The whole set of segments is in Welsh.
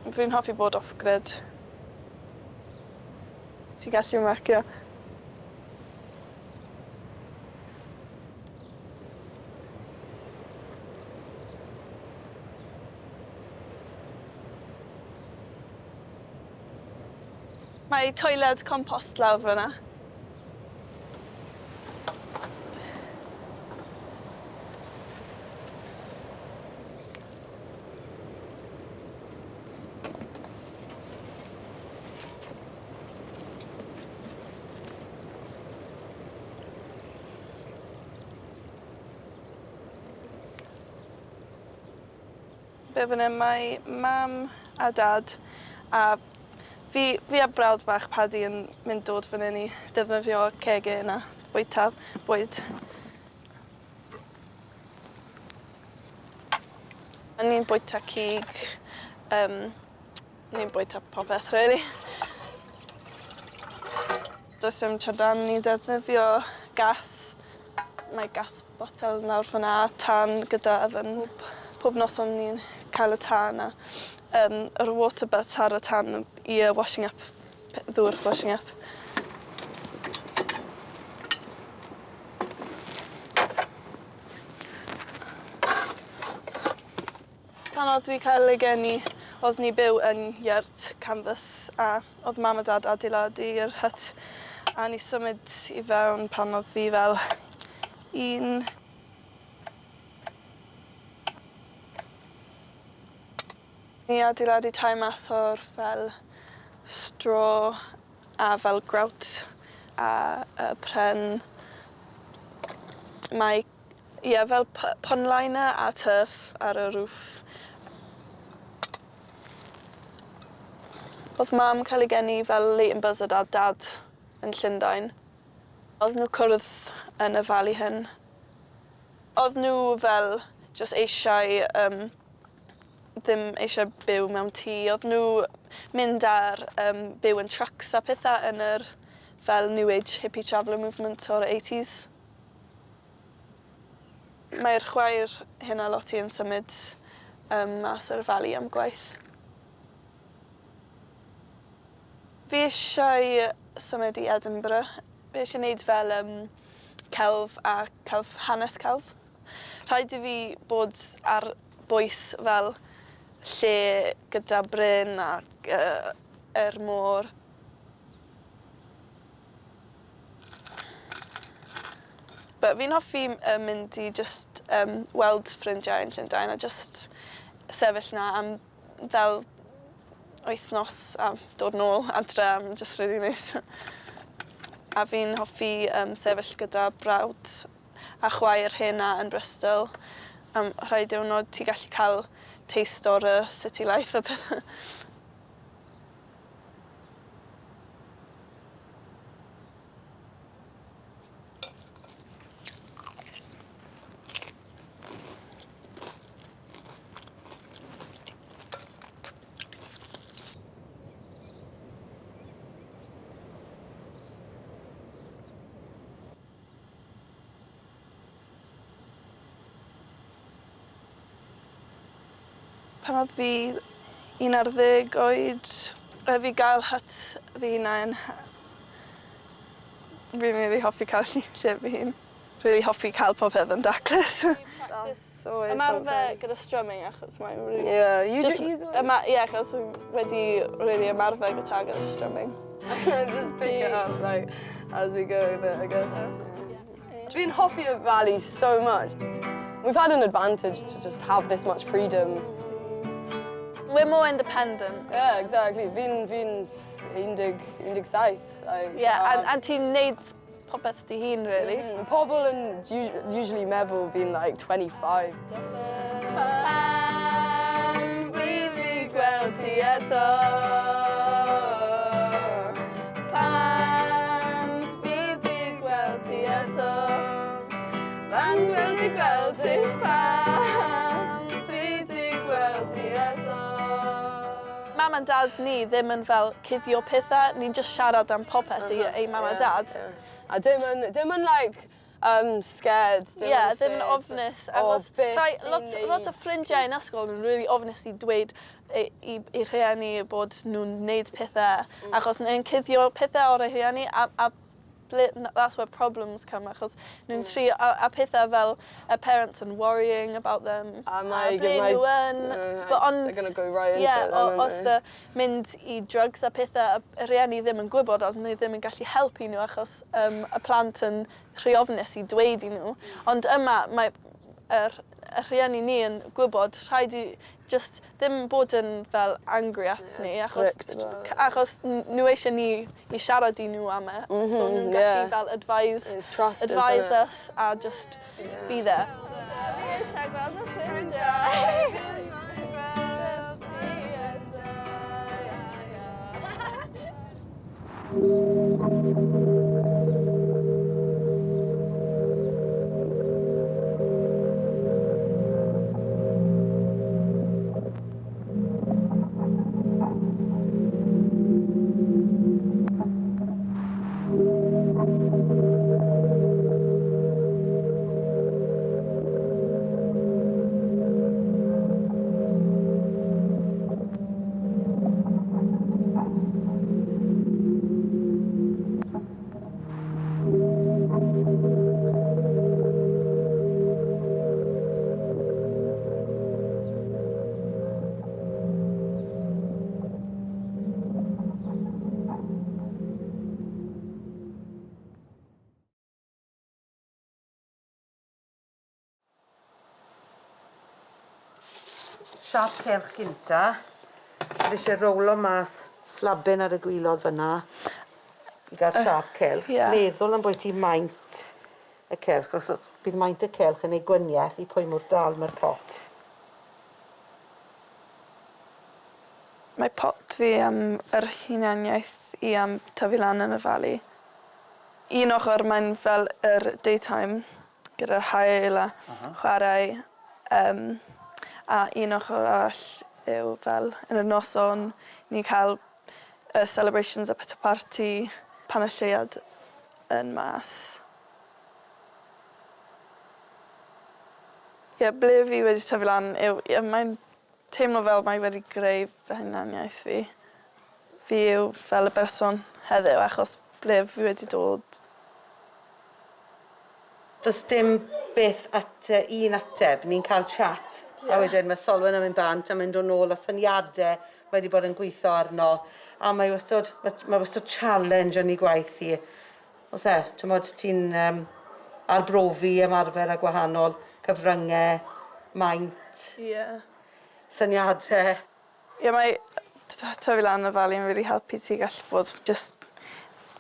Fi'n hoffi bod off grid. Ti'n gallu ymlacio. Mae toiled compost lawr fyna. Be fan 'yn mae mam a dad a fi fi a brawd bach Paddy yn mynd dod fan 'yn i defnyddio cegin a bwyta bwyd. A ni'n bwyta cig yym ni'n bwyta popeth rili. Does dim trydan ni'n defnyddio gas. Mae gas botel lawr fyn 'na tân gyda oven pob noson ni'n cael y tân a yym yr water butt ar y tân i yy washing up ddŵr washing up. Pan odd fi cael ei geni odd ni byw yn iard canvas a odd mam a dad adeiladu'r hut a ni symud i fewn pan odd fi fel un. Ni adeiladu tai mas o'r fel straw a fel grout a yy pren. Mae ie fel pond liner a turf ar y roof. O'dd mam cael ei geni fel Leighton Buzzard a dad yn Llundain. O'dd nhw cwrdd yn y Valley hyn. O'dd nhw fel jyst eisiau yym ddim eisiau byw mewn tŷ. O'dd nhw mynd ar yym byw yn trucks a petha yn yr fel new age hippie traveller movement o'r eighties. Mae'r chwaer hynna Lottie yn symud yym mas o'r Valley am gwaith. Fi eisiau symud i Edinburgh. Fi eisiau neud fel yym celf a celf hanes celf. Rhaid i fi bod ar bwys fel lle gyda bryn a yy yr môr. But fi'n hoffi yy mynd i jyst yym weld ffrindiau yn Llundain a jyst sefyll 'na am fel wythnos a dod nôl adre a ma' jyst rili neis. A fi'n hoffi yym sefyll gyda brawd a chwaer hena yn Bristol am rhai diwrnod ti gallu ca'l taste o'r yy city life a pethe. Pan odd fi 11 oed yy fi gael hut fy hunain. Fi'n rili hoffi cael lle fy hun. Rili hoffi cael popeth yn daclus. Ymarfer gyda strumming achos mae'n rili... Yeah, you Just do, you go. Yma, ie, achos fi wedi rili ymarfer gitar gyda strumming. Just pick it up like as we go a bit, I guess. Fi'n hoffi y Valley so much. We've had an advantage to just have this much freedom. We're more independent. Yeah, exactly. Fi'n fi 17. Like, Yeah, and ti'n neud popeth dy hun, really. Pobl yn usually meddwl fi'n like 25. Pan fydd fi gweld ti eto. Pan fydd fi gweld ti eto. Pan fydd fi gweld ti, pan fydd fi gweld ti eto. Mam and dad ni ddim yn fel cuddio petha, ni'n just siarad am popeth i ei mam a dad. A dim yn, dim yn like, Scared. Ie, yeah, ddim yn ofnus. O, Achos beth rhai, i lot, lot o neud. ffrindiau yn ysgol yn really ofnus i dweud i rhieni bod nhw'n neud pethau. Achos nhw'n cuddio pethau o'r rhieni a ble, that's where problems come, achos nhw'n trio a pethau fel y parents yn worrying about them A mae- ble nhw yn but ond They're gonna go right into yeah, it then, aren't os they? dy mynd i drugs a pethau, y rhieni ddim yn gwybod, ond nhw ddim yn gallu helpu nhw achos y plant yn rhy ofnus i dweud i nhw. Ond yma mae y rhieni ni yn gwybod rhaid i just ddim bod yn fel angry at ni achos, strict about it. Achos nhw eisiau ni i siarad i nhw am e. So nhw'n gallu fel advise, It's trust, isn't advise it? us a just be there. Fi eisiau gweld y ffrindiau. Siap celch gynta. Fi eisiau rowlo mas slabyn ar y gwaelod fyna i gael siap celch. Ie. Meddwl am bwyty maint y celch, os bydd maint y celch yn ei gwaniaeth i pwy mor dal mae'r pot. Mae pot fi am yr hunaniaeth i am tyfu lan yn y Fali. Un ochr mae'n fel yr daytime gyda'r haul a chwarae, a un ochr arall yw fel yn y noson ni'n cael y celebrations a peth party pan y lleuad yn mas. Ie, yeah, ble fi wedi tyfu lan yw, ie, mae'n teimlo fel mae wedi greu fy hunaniaeth fi. Fi yw fel y berson heddiw achos ble fi wedi dod. Does dim byth at un ateb, ni'n cael chat. A wedyn mae Solwen yn mynd bant a mynd o nôl a syniadau mae wedi bod yn gweithio arno. A mae wastad challenge yn ei gwaith hi. Oes e, ti'mod, ti'n arbrofi, ymarfer a gwahanol cyfryngau, maint, syniadau. Ie, yeah, mae tyfu lan y Fali yn really helpu ti gallu bod just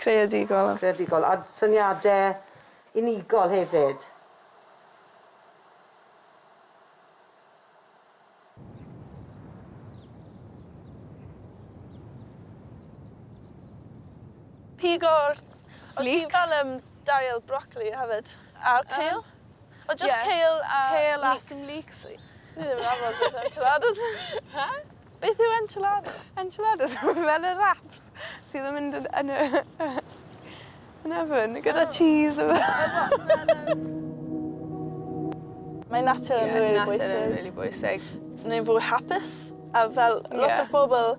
creadigol. Creadigol. A syniadau unigol hefyd. Pigo'r... O ti Leeks. fel dail broccoli hefyd. A kale? O just Ie. kale a Kale a leeks. some leeks. Fi ddim yn nabod beth yw enchiladas. Beth yw enchiladas? Enchiladas fel y wraps sydd yn mynd yn oven gyda cheese. Mae natur yn really natur yn bwysig. really bwysig. Neu'n fwy hapus. A fel lot o pobl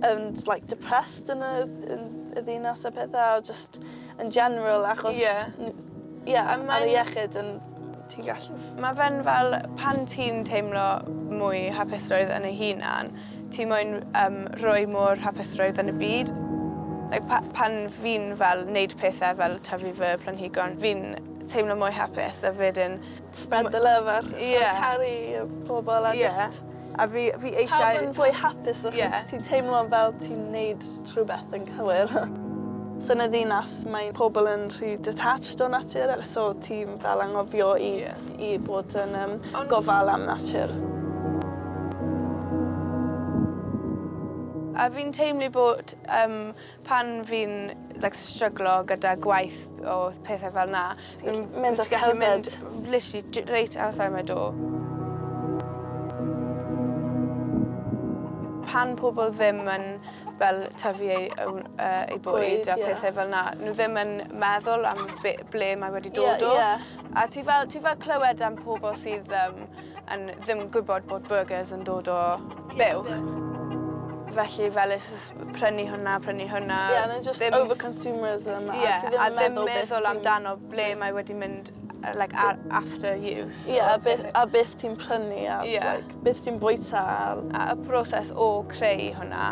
yn like, depressed yn y ddinas a pethau, a just in general, achos yeah, A ar y iechyd yn ti'n gallu. Mae fe'n fel pan ti'n teimlo mwy hapusrwydd yn y hunan, ti moyn rhoi mor hapusrwydd yn y byd. Like, pan fi'n fel neud pethau fel tyfu fy planhigion, fi'n teimlo mwy hapus a wedyn Spread the love a caru y pobl a just A fi pawb eisiau yn fwy hapus achos ti'n teimlo fel ti'n neud rhywbeth yn cywir. So yn y ddinas mae pobl yn rhy detached o natur, so ti'n fel anghofio i bod yn gofal am natur. A fi'n teimlo bod pan fi'n like, stryglo gyda gwaith o pethau fel na, Ti'n gallu mynd a ti'n gallu mynd cerdded. literally right outside my door. Pan pobl ddim yn fel tyfu eu bwyd Bwyd, a ie. pethau fel 'na. Nhw ddim yn meddwl am ble mae wedi dod o. A ti fel clywed am pobl sydd yn ddim yn gwybod bod burgers yn dod o buwch. Felly fel it's just prynu hwnna, prynu hwnna. Yeah, and it's just over-consumerism. A ti ddim a yn ddim meddwl beth meddwl ti'n amdano ble mae wedi mynd like after use. Ie, a beth ti'n prynu a like, beth ti'n bwyta. A y proses o creu hwnna.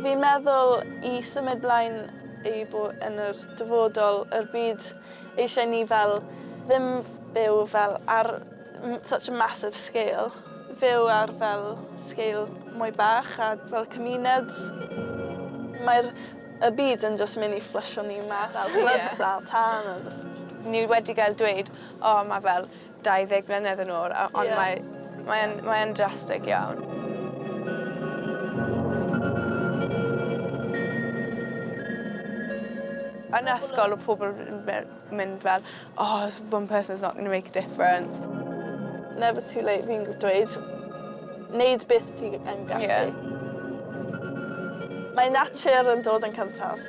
Fi'n meddwl i symud blaen i bod yn yr dyfodol, yr byd eisiau ni fel ddim byw fel ar such a massive scale, fyw ar fel scale mwy bach a fel cymuned. Mae'r y byd yn just mynd i flusho ni mas. Fel floods a tân a just. Ni wedi cael dweud, "O, oh, mae fel 20 mlynedd yn ôl," ond mae yn drastic iawn. Yn ysgol, o pobl yn mynd fel, "Oh, one person's not going to make a difference." Never too late fi'n dweud. Neud beth ti yn gallu. Mae natur yn dod yn cyntaf.